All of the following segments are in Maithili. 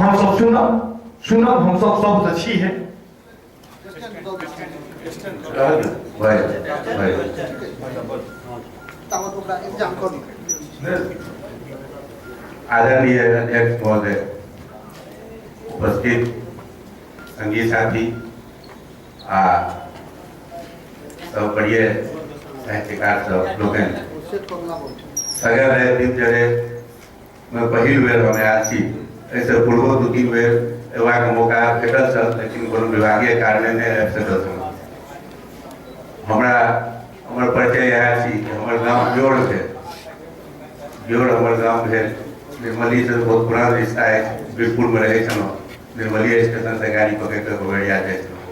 हमसभ सुनब सुनब, हमसभ सब तऽ छी है। आदरणीय अध्यक्ष महोदय, उपस्थित संगी साथी आ सब प्रिय साहित्यकार सब लोकनि, सगर राति दीप जरे में पहिल बेर हम आयल छी। एहिसँ पूर्वो 2-3 बेर अयबाक मौका भेटल छल, लेकिन कोनो विभागीय कारणे नहि आबि सकल छलहुँ। हमरा हमर परिचय इएह छी कि हमर गाम जोड़ भेल, जोड़ हमर गाम भेल। निर्मलीसँ बहुत पुरान रिश्ता अछि। बीरपुरमे रहै छलहुँ, निर्मली स्टेशनसँ गाड़ी पकड़ि कऽ गोबरिया जाइ छलहुँ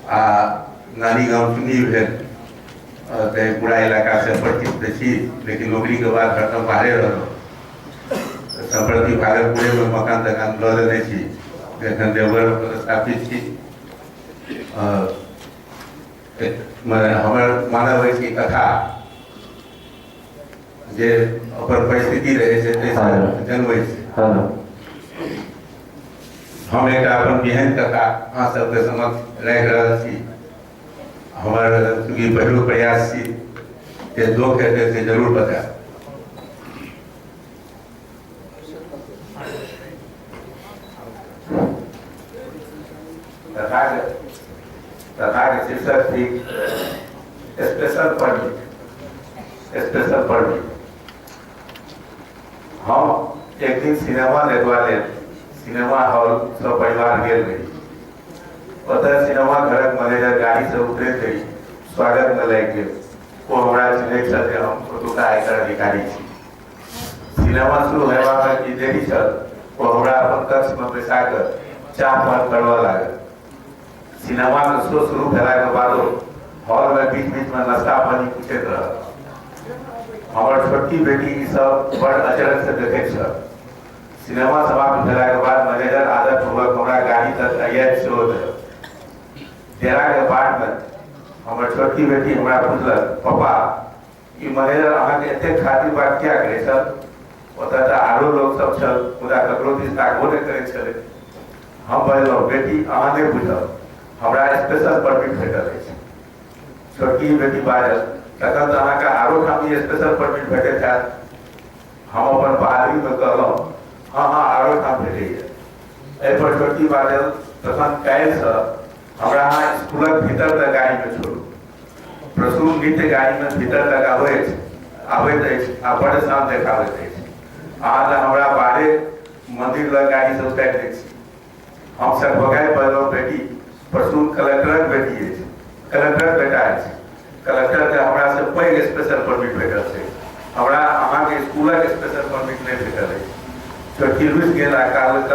आ नानी गाम चुन्नी भेल। तऽ पूरा इलाकासँ परिचित तऽ छी, लेकिन नौकरीके बाद हरदम बाहरे रहलहुँ। सम्प्रति भागलपुरेमे मकान तकान लऽ लेने छी, एखन देवघरमे पदस्थापित छी। हमर मानब अछि कि कथा जे अपन परिस्थिति रहै छै ताहिसँ जन्मै छै। हम एकटा अपन विहनि कथा अहाँ सबके समक्ष राखि रहल छी। हमर चूँकि पहिलुक प्रयास छी, जे दोख हेतै से जरूर बतायब। कथाके शीर्षक थिक स्पेशल परमिट। Special permit. हम एक दिन सिनेमा देखबा लेल सिनेमा हॉल सब परिवार गेल रही। ओतऽ सिनेमा घरक मैनेजर गाड़ीसँ उतरैत रही स्वागतमे लागि गेल। ओ हमरा चिन्हैत छल जे हम ओतुका आयकर अधिकारी छी। सिनेमा शुरू हेबामे की देरी छल, ओ हमरा अपन कक्षमे बैसा कऽ चाह पान करबऽ लागल। सिनेमाके शो शुरू भेलाके बादो हॉलमे बीच बीचमे नाश्ता पानी पूछैत रहल। हमर छोटकी बेटी ई सब बड़ अचरजसँ देखैत छल। सिनेमा समाप्त भेलाके बाद मैनेजर आदरपूर्वक हमरा गाड़ी तक अरियाइत सेहो देलक। डेराके बाटमे हमर छोटकी बेटी हमरा पुछलक, पापा, ई मैनेजर अहाँके एतेक खातिर बात किया करै छल? ओतऽ तऽ आरो लोक सब छल, मुदा ककरो दिस ताकबो नहि करैत छलै। हम बजलहुँ, बेटी, अहाँ नहि बुझब, हमरा स्पेशल परमिट भेटल अछि। छोटकी बेटी बाजल, तखन तऽ अहाँके आरो ठाम ई स्पेशल परमिट भेटैत हैत। हम अपन बहादुरीमे कहलहुँ, हँ हँ, आरो ठाम भेटैए। एहिपर छोटकी बाजल, तखन काल्हिसँ हमरा अहाँ स्कूलक भीतर तक गाड़ीमे छोड़ू। प्रसून नित्य गाड़ीमे भीतर तक आबैत आबैत अछि आ बड्ड शान देखाबैत अछि। अहाँ तऽ हमरा बाहरे मंदिर लग गाड़ीसँ उतारि दैत छी। हम सकभगाइत बजलहुँ, बेटी, प्रसून कलेक्टरक बेटी अछि, कलेक्टरक बेटा अछि। कलेक्टरके हमरासँ पैघ स्पेशल परमिट भेटल छै, हमरा अहाँके स्कूलक स्पेशल परमिट नहि भेटल अछि। छोटकी रुसि गेल आ कहलक,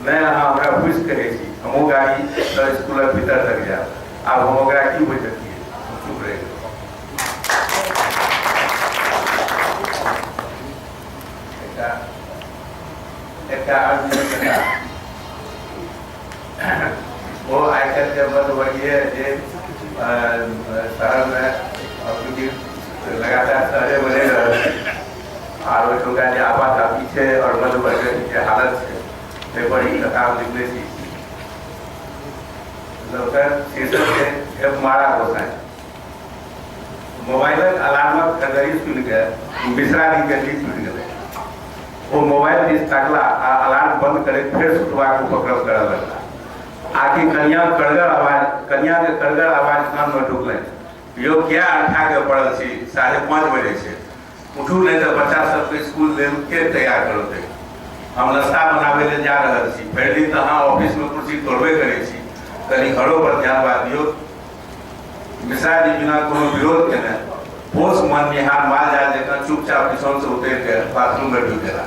नहि, अहाँ हमरा फूसि कहै छी, हमहूँ गाड़ी तऽ स्कूलक भीतर तक जायब। आब हम ओकरा की बुझतियै? हम चुप रहि गेलहुँ। एकटा कथा, ओ आइ काल्हिके मध्यवर्गीय जे शहरमे चूँकि लगातार शहरे बनि रहल छै आर ओहिठुमका जे आपाधापी छै आओर मध्यवर्गके जे हालत छै, ताहिपर ई कथा हम लिखने छी। ओकर शीर्षक छै हेप मारा गोसाई। मोबाइलक अलार्मक खड़खड़ी सुनि कऽ मिश्राजीके नींद टूटि गेलै। ओ मोबाइल दिस ताकला आ अलार्म बंद करैत फेर सुतबाक उपक्रम करऽ लगला आकि कनियाके कड़गर आवाज कानमे ढुकलनि, यौ, किया अंठा के पड़ल छी? 5:30 बजे छै, उठू, नहि तऽ बच्चा सबके स्कूल लेल के तैयार करौतै? हम नाश्ता बनाबै लेल जा रहल छी। भरि दिन तऽ अहाँ ऑफिसमे कुर्सी तोड़बे करै छी, कनि घरो पर ध्यान बात दियौ। मिश्राजी बिना कोनो विरोध केने पोस माननिहार माल जाल जकाँ चुपचाप बिछौनसँ उतरि कऽ बाथरूममे ढुकि गेला।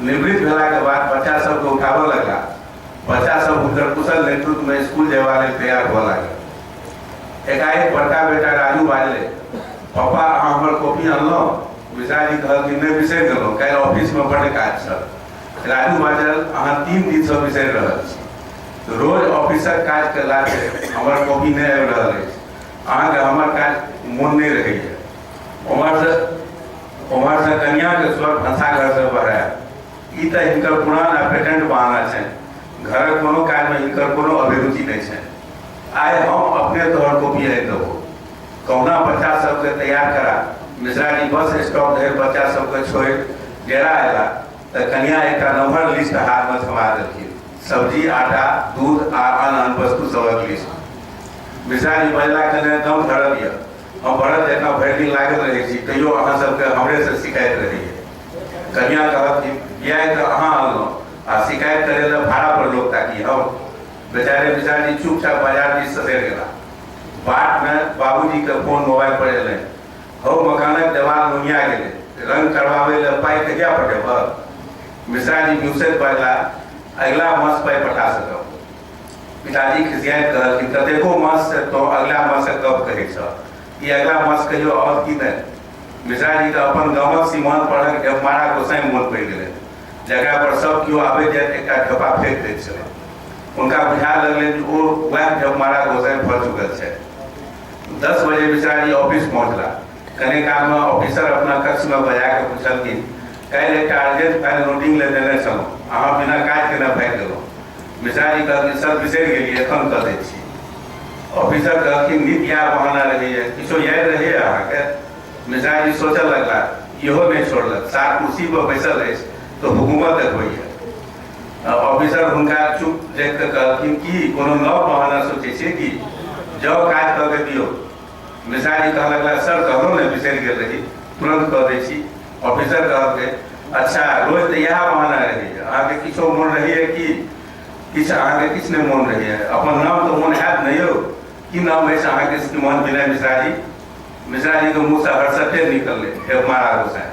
निवृत्त भेलाके बाद बच्चा सबके उठाबऽ लगला। बच्चा सब हुनकर कुशल नेतृत्वमे स्कूल जयबा लेल तैयार हुअ लागल। एकाएक बड़का बेटा राजू बाजलै, पापा, अहाँ हमर कॉपी अनलहुँ? मिश्राजी कहलखिन, नहि, बिसरि गेलहुँ, काल्हि ऑफिसमे बड्ड काज छल। राजू बाजल, अहाँ 3 दिनसँ बिसरि रहल छी। रोज ऑफिसक काज के लाथे हमर कॉपी नहि आबि रहल अछि। अहाँके हमर काज मोन नहि रहैए। ओम्हरसँ कनियाके स्वर भनसाघरसँ बहरायल। ई तऽ हिनकर पुरान आ पेटेंट बहाना छनि। घरक कोनो काजमे हिनकर कोनो अभिरुचि नहि छनि। आइ हम अपने तोहर कॉपी आनि देबौ। कहुना बच्चा सबके तैयार करा मिश्राजी बस स्टॉप धरि बच्चा सबके छोड़ि डेरा अयला तऽ कनिया एकटा नमहर लिस्ट हाथमे थमा देलखिन। सब्जी, आटा, दूध आ आन आन वस्तु सभक लिस्ट। मिश्राजी बजला, कने दम धरल यऽ। हम भरत जकाँ भरि दिन लागल रहै छी, तैयो अहाँ सबके हमरेसँ शिकायत रहैए। कनिया कहलखिन, बियाह तऽ अहाँ अनलहुँ आ शिकायत करै लए भाड़ा पर लोक ताकी हम। बेचारे मिश्राजी चुपचाप बाजार दिस ससरि गेला। बाटमे बाबूजीके फोन मोबाइल पर एलनि, हौ मकानक देवाल नुनिया गेलै, रंग करवाबै लए पाइ कहिया पठेबह? मिश्राजी बिहुँसैत बजला, अगिला मास पाइ पठा सकब। पिताजी खिसियाइत कहलखिन, कतेको माससँ तोँ अगिला मासक गप कहै छह, ई अगिला मास कहियो आओत कि नहि? मिश्राजीके अपन गामक सीमान परहक ढेपमारा गोसाईं मोन पड़ि गेलनि, जकरा पर सब कियो आबैत जाइत एकटा ढेपा फेंक दैत छलै। हुनका बुझा लगलनि जे ओ वएह ढेपमारा गोसाईं भऽ चुकल छथि। 10 बजे मिश्राजी ऑफिस पहुँचला। कने कालमे ऑफिसर अपना कक्षमे बजा कऽ पुछलखिन, काल्हि एकटा अर्जेंट फाइल नोटिंग लए देने छलहुँ, अहाँ बिना काज केने भागि गेलहुँ। मिश्राजी कहलखिन, सर बिसरि गेलियै, एखन कऽ दैत छी। ऑफिसर कहलखिन, नित इएह बहाना रहैए, किछो याद रहैए अहाँके? मिश्राजी सोचऽ लगला, इहो नहि छोड़लक, सार कुर्सी पर बैसल अछि तऽ हुकूमत देखबैए। ऑफिसर हुनका चुप देख कऽ कहलखिन, की कोनो नव बहाना सोचै छियै की? जाउ काज कऽ के दियौ। मिश्राजी कहऽ लगला, सर कहलहुँ ने बिसरि गेल रही, तुरन्त कऽ दै छी। ऑफिसर कहलकै, अच्छा रोज तऽ इएह बहाना रहैए, अहाँके किछो मोन रहैए की? किछु अहाँके किछु नहि मोन रहैए, अपन नाम तऽ मोन हैत ने यौ? की नाम अछि अहाँके श्रीमान विनय मिश्राजी? मिश्राजीके मुँहसँ हरसठे निकललै, हेबमारा गोसाई।